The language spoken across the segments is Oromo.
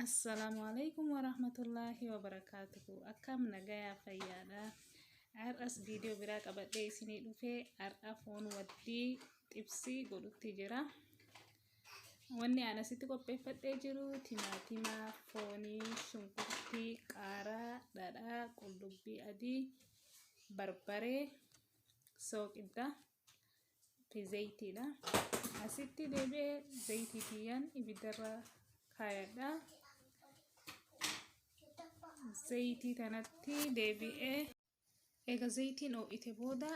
Assalaamu alaikum warahmatullaahi wabarakaatuhu. Akkam nagayaa fayyaadha. Har'as viidiyoo biraa qabadhee isinii dhufee har'a foon waddii xibsii godhutti jira. Wanni ani asitti qopheeffadhee jiru timaatima, foonii, shunkurtii, qaaraa, dhadhaa, qullubbii adii, barbaree, sooqidda fi zayitiidha. Asitti deebi'ee zayitii kiyyaan ibiddarra kaayadha. Zayitii kanatti deebi'ee eega zayitiin ho'ite booda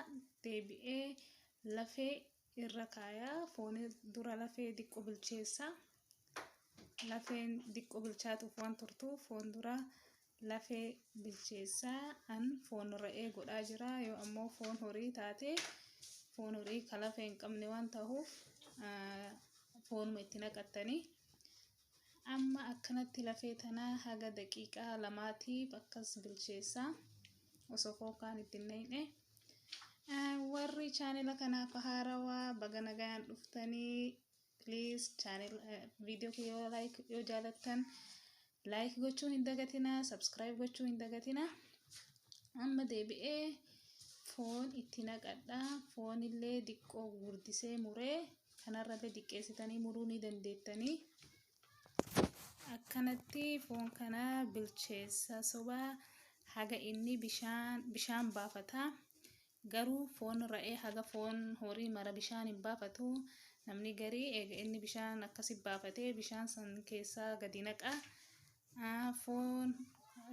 deebi'ee lafee irra kaaya. Foon dura lafee diqqo bilcheessa. Lafeen diqqo bilchaatuuf waan turtuuf foon dura lafee bilcheessa. An foon re'ee godhaa jira. Yoo ammoo foon horii taate foon horii ka lafee hin qabne waan ta'uuf foonuma itti naqattanii. Amma akkanatti lafee tana haga daqiiqaa lamaatiif akkas bilcheessa osoo foon kaan itti hin naqne. Warri chaanela kanaaf haarawaa baga nagayaan dhuftanii please channel viidiyoo kiyya yoo like yoo jaalattan like gochuu hin dagatinaa, subscribe gochuu hin dagatinaa. Amma deebi'ee foon itti naqadha. Foonillee diqqoo gurguddisee muree kanarrallee diqqeessitanii muruu ni dandeettanii. Akkanatti foon kana bilcheessa sobaa haga inni bishaan bishaan baafata. Garuu foon ra'ee haga foon horii mara bishaan hin baafatu. Namni garii eega inni bishaan akkasi baafatee bishaan san keessaa gadi naqa. Foon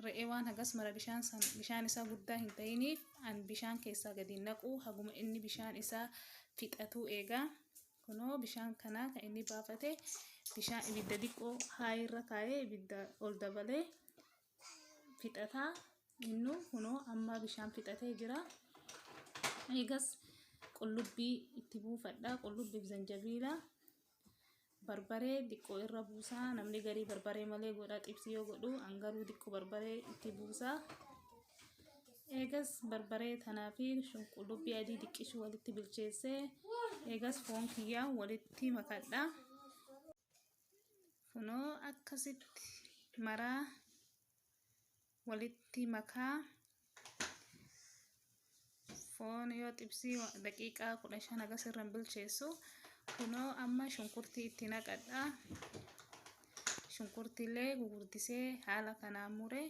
re'ee waan hagas mara bishaan san bishaan isaa guddaa hin ta'iniif an bishaan keessaa gadi hin naqu haguma inni bishaan isaa fixatuu eega. Kunoo bishaan kanaa kan inni baafate bishaan ibidda diqqoo haayirra kaa'ee ibidda ol dabalee fixataa innu kunoo amma bishaan fixatee jira. Eegas qullubbii itti buufadha. Qullubbiif zanjabiila barbaree diqqoo irra buusaa. Namni garii barbaree malee godha xibsii yoo godhu an garuu diqqoo barbaree itti buusaa. Eegas barbaree tanaa fi qullubbii adii diqqishu walitti bilcheessee eegas foon kiyyaa walitti makadha. Kunoo akkasitti maraa walitti makaa. Foon yoo xibsii daqiiqaa 15 hagas irra hin bilcheessu. Kunoo amma shunkurtii itti naqadha. Shunkurtiilee gugurdisee haala kanaan mure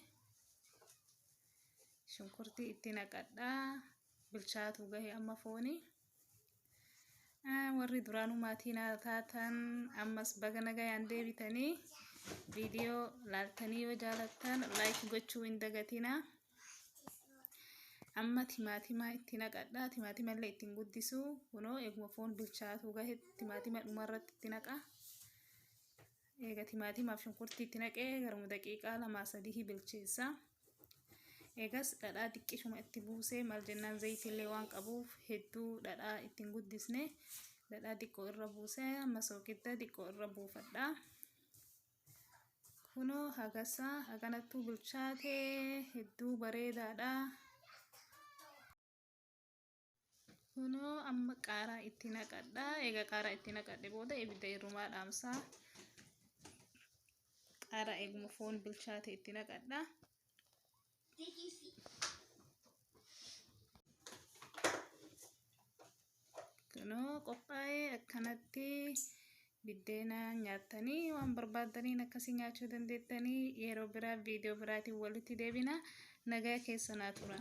shunkurtii itti naqadha. Bilchaatu gahe amma fooni. Warri duraanuu maatii naa taatan ammas baga nagayaan deebitanii viidiyoo laaltanii yoo jaalattan like gochuu hin dagatinaa. Amma timaatima itti naqadha. Timaatima illee ittiin guddisu. Kunoo eeguma foon bilchaatu gahe timaatima dhumarratti itti naqa. Eega timaatimaaf shunkurtii itti naqee garuma daqiiqaa lamaa sadii bilcheessa. Eegas dhadhaa xiqqishuma itti buusee maal jennaan zayitiillee waan qabuuf hedduu dhadhaa itti hin guddisne dhadhaa xiqqoo irra buusee amma sooqidda xiqqoo irra buufadha. Kunoo hagasaa haganattuu bilchaatee hedduu bareedaadha. Kunoo amma qaaraa itti naqadha. Egaa qaaraa itti naqadhe booda ibidda irrumaa dhaamsaa. Qaaraa eeguma foon bilchaate itti naqadha. Kunoo qophaa'ee akkanatti biddeena nyaattanii waan barbaaddaniin akkasii nyaachuu dandeettanii yeroo biraa viidiyoo biraatiin walitti deebina. Nagaa keessa naa tura.